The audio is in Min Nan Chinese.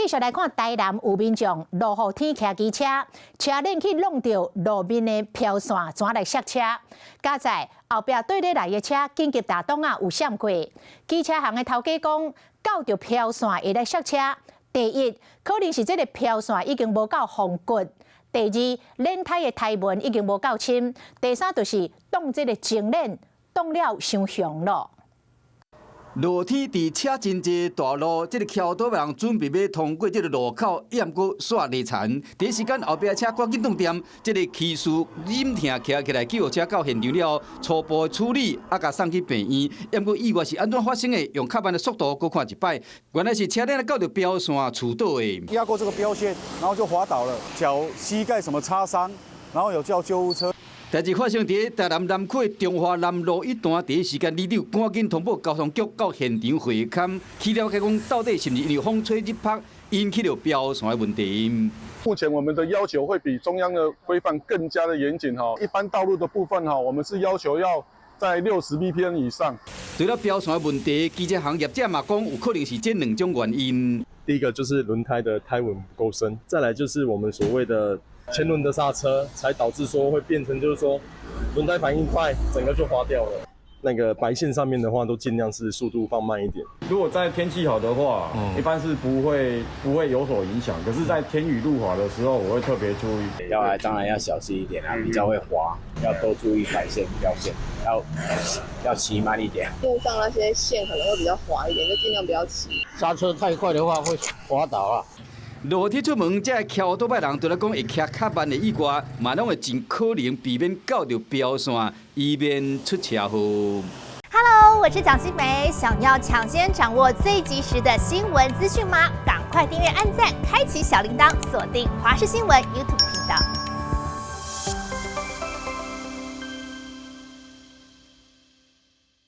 繼續來看台南有民眾落雨天騎機車，車輪去挵著路面的標線，怎來剎車？佳哉後壁對咧來的車緊急打擋仔有閃過。機車行的頭家講，到著標線會來剎車。第一，可能是這个標線已經無夠防滑；第二，輪胎的胎紋已經無夠深；第三，就是擋這个前輪擋了傷雄囉。落雨天佇車真濟大路，這个騎摩托人準備欲通過這个路口，毋過煞離殘。第一時間後壁車趕緊擋踮，這个騎士忍疼徛起來，救護車到現場了後，初步處理，啊，共送去病院。毋過意外是按怎發生的？用較慢的速度閣看一擺，原來是車輪到著標線觸倒的。壓過這個標線，然後就滑倒了，腳膝蓋什麼擦傷，然後有叫救護車。代誌發生佇台南南區中華南路一段，第一時間里長趕緊通報交通局到現場會勘，去了解講到底是毋是因為風吹日曝引起著標線的問題。目前我們的要求會比中央的規範更加的嚴謹哈，一般道路的部分哈，我們是要求要在60 BPM 以上。除了標線的問題，機車行業者嘛講有可能是這兩種原因。第一個就是輪胎的胎紋不夠深，再來就是我們所謂的前輪的剎車，才導致說會變成就是說輪胎反應快，整個就滑掉了。那個白線上面的話，都盡量是速度放慢一點。如果在天氣好的話，一般是不會有所影響。可是，在天雨路滑的時候，我會特別注意。要當然要小心一點啊，比較會滑，要多注意白線標線，要騎慢一點。路上那些線可能會比較滑一點，就盡量不要騎。剎車太快的話會滑倒啊。落雨天出門，這騎摩托人除了講會騎較慢的以外，嘛攏會盡可能避免到著標線，以免出車禍。 Hello，我是蔣新梅，想要搶先掌握最及時的新聞資訊嗎？趕快訂閱、按讚、開啟小鈴鐺，鎖定華視新聞 YouTube 頻道。